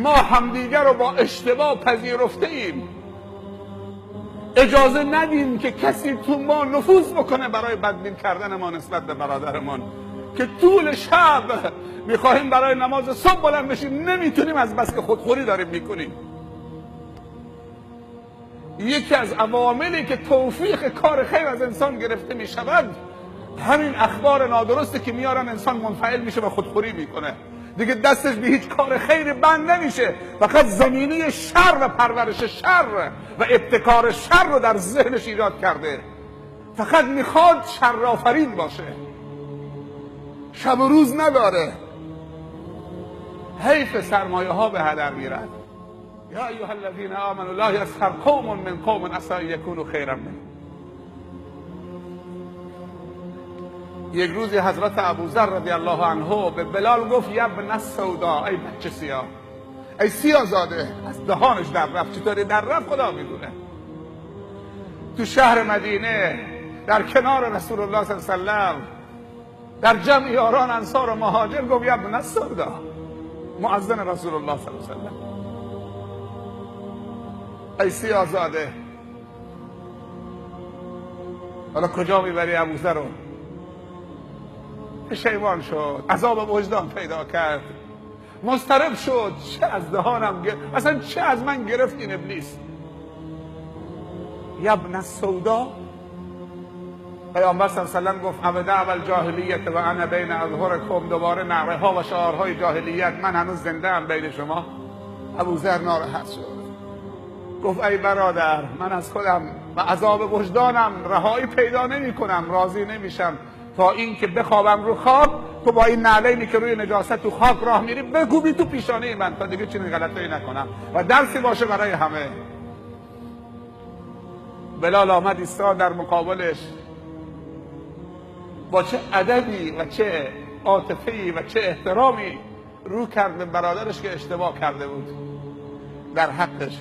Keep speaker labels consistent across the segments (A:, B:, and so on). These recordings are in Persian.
A: ما همدیگر رو با اشتباه پذیرفته ایم. اجازه ندیم که کسی تو ما نفوذ بکنه برای بدبین کردن ما نسبت به برادرمان، که طول شب میخواهیم برای نماز صبح بلند بشیم نمیتونیم از بس که خودخوری داریم میکنیم. یکی از عواملی که توفیق کار خیر از انسان گرفته میشود همین اخبار نادرسته که میارن، انسان منفعل میشه و خودخوری میکنه، دیگه دستش به هیچ کار خیر بند نمیشه، فقط زمینه شر و پرورش شر و ابتکار شر رو در ذهنش ایجاد کرده، فقط میخواد شر آفرین باشه، شب و روز نداره. حیف سرمایه ها به هدر میرد. یا ایها الذین آمنوا لا یسخر قوم من قوم عسی ان یکونوا خیرا منهم. یک روزی حضرت ابوذر رضی الله عنه به بلال گفت یبن السودا، ای بچه سیاه، ای سیاه زاده. از دهانش در رفت، چطوری در رفت خدا میدونه. تو شهر مدینه در کنار رسول الله صلی الله علیه و سلم در جمع یاران انصار و مهاجر گفت یبن السودا، مؤذن رسول الله صلی الله علیه و سلم، ای سیاه زاده. حالا کجا میبری ابوذر رو؟ پشیمان شد، عذاب وجدان پیدا کرد، مضطرب شد، چه از دهانم اصلا چه از من گرفت این ابلیس. یبن السودا. پیامبر صلی الله علیه و سلم گفت ابدا اول جاهلیت و انا بین اظهرکم، دوباره نعره ها و شعارهای جاهلیت، من هنوز زنده ام بین شما. ابوذر ناراحت شد، گفت ای برادر، من از خودم و عذاب وجدانم رهایی پیدا نمی کنم، راضی نمیشم تا اینکه بخوابم رو خواب، تو با این نعلینی که روی نجاست تو خاک راه میری بکوبی تو پیشانه من تا دیگه چنین غلطایی نکنم و درسی باشه برای همه. بلال آمد ایستاد در مقابلش، با چه ادبی و چه عاطفه‌ای و چه احترامی رو کرد به برادرش که اشتباه کرده بود در حقش.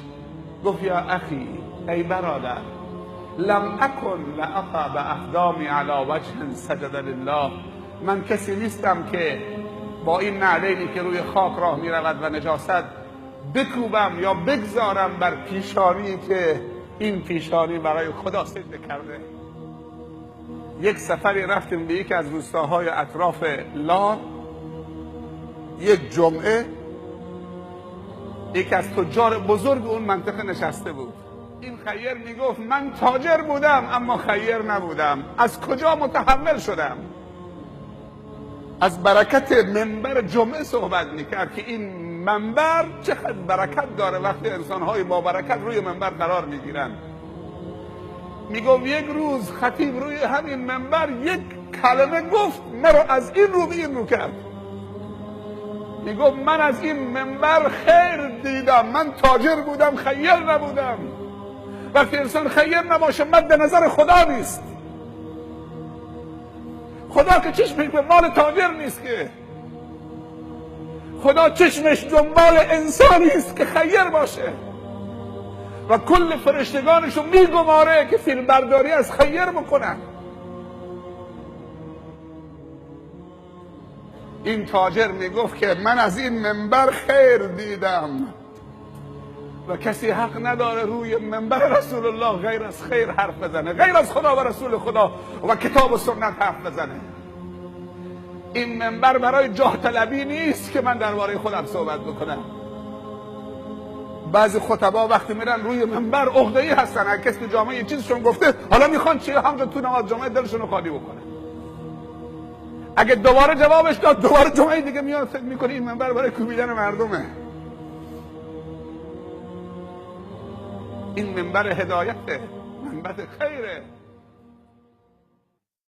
A: گفت یا اخی، ای برادر، لم اکن لاطأ باقدامی علی وجه سجد لله، من کسی نیستم که با این نعلینی که روی خاک راه می رود و نجاست بکوبم یا بگذارم بر پیشانی که این پیشانی برای خدا سجده کرده. یک سفری رفتیم به یکی از روستاهای اطراف لار، یک جمعه یکی از تجار بزرگ اون منطقه نشسته بود. این خیر میگفت من تاجر بودم اما خیر نبودم. از کجا متحول شدم؟ از برکت منبر جمعه صحبت میکرد که این منبر چقدر برکت داره وقتی انسانهای با برکت روی منبر قرار میگیرن. میگفت یک روز خطیب روی همین منبر یک کلمه گفت مرا از این رو به این رو کرد. میگفت من از این منبر خیر دیدم، من تاجر بودم خیر نبودم. وقتی انسان خیر نباشه مد نظر خدا نیست. خدا که چشمش به مال تاجر نیست، که خدا چشمش دنبال انسانی است که خیر باشه و کل فرشتگانشو میگماره که فیلم برداری از خیر بکنن. این تاجر میگفت که من از این منبر خیر دیدم و کسی حق نداره روی منبر رسول الله غیر از خیر حرف بزنه، غیر از خدا و رسول خدا و کتاب و سنت حرف بزنه. این منبر برای جاه طلبی نیست که من درباره خودم صحبت بکنم. بعضی خطبا وقتی میرن روی منبر عقده‌ای هستن، هر کسی تو جامعه یه چیزشون گفته حالا میخوان چی همونجا تو نماز جمعه دلشون رو خالی بکنه. اگه دوباره جوابش داد دوباره جمعه دیگه میاد فکر میکنه این منبر برای کوبیدن مردمه. این منبر هدایته، منبر خیره.